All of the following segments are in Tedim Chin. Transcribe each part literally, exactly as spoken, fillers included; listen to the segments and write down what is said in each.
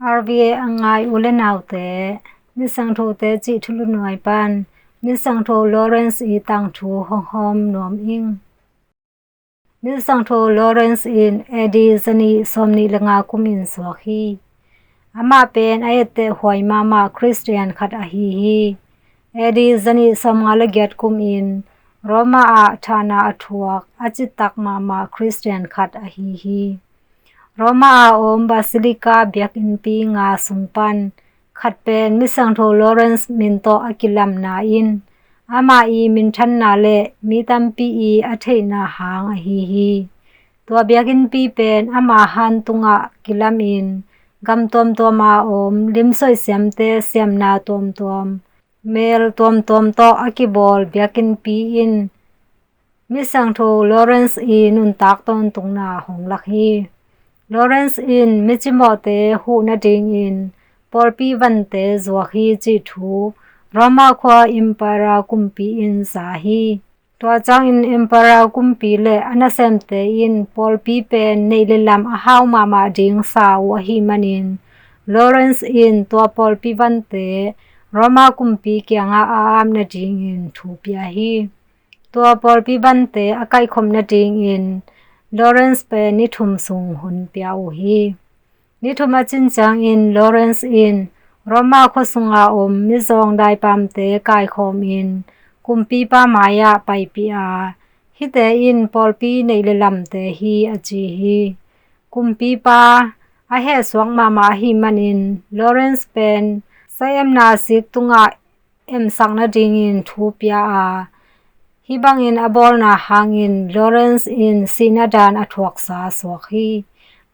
R V A a ngai u le naute, Misiangthote cih thulu nuai pan Misiangtho Lawrence i tangthu hong hawm nuam ing. Misiangtho Lawrence in A D zanih sawmnih le nga kumin suak hi. Amah pen a etteh huai mahmah Khristian khat ahi hi. A D zanih sawmnga le giat kumin Roma ah thahna a thuak a citak mahmah Khristian khat ahi hi. Roma a om Basilica biakinnpi nga sung pan khat pen Misiangtho Lawrence min tawh a kilamna in amah i minthanna le mi tampi i a theihna hang ahi hi. Tua biakinnpi pen ama han tungah kilamin gam tuamtuam a om limsoih siamte siamna tuamtuam, mel tuamtuam tawh a kibawl biakinnpi in Misiangtho Lawrence i nuntak tawntungna hong lak hi. Lawrence in micimawhte huh nadingin pawlpi vante zuak hi cih thu Roma khua Emperor kumpi in za hi. Tua ciangin Emperor kumpi le a nasemte in pawlpi pen neih le lam a hau mahmah ding sa uh ahih manin Lawrence in tua pawlpi vante Roma kumpi kiangah a ap nadingin thu pia hi. Tua pawlpi vante a kaikhop nadingin Lawrence pen ni thum sung hun pia uh hi. Ni thum a cin ciangin Lawrence in Roma khua sunga om mizawng daipamte kaikhawmin kumpipa mai-ah paipih a, hihte in pawlpi neih le lamte hi a ci hi. Kumpipa a hehsuak mahmah ahih manin Lawrence pen saemna sik tungah emsak nadingin thu pia a, hih bangin a bawlna hangin Lawrence in sihna daan a thuaksa suak hi.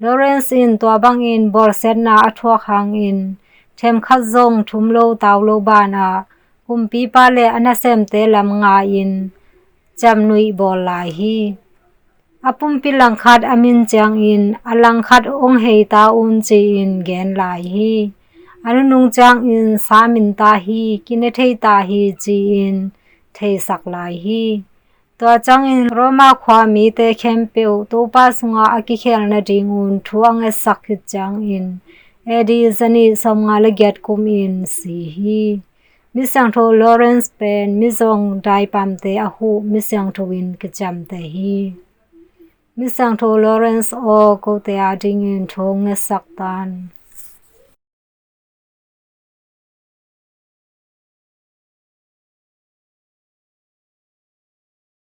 Lawrence in tua bangin bawlsiatna a thuak hangin themkhat zong thum lo tau lo banah kumpipa le a nasemte lam nga-in ciamnuih bawl lai hi. A pumpi langkhat a min ciangin a langkhat hong hei ta un ci-in gen lai hi. A nunung ciangin sa min ta hi, kine thei ta hi ci-in theisak lai hi. Tua ciangin Roma khua mite khempeuh Topa sungah a kikhel nadingun thu a ngetsak khit ciangin A D zanih sawmnga le giat kumin si hi. Misiangtho Lawrence pen mizawng daipamte a huh misiangtho in kiciamteh hi. Misiangtho Lawrence aw, kote adingin thu hong ngetsak tan.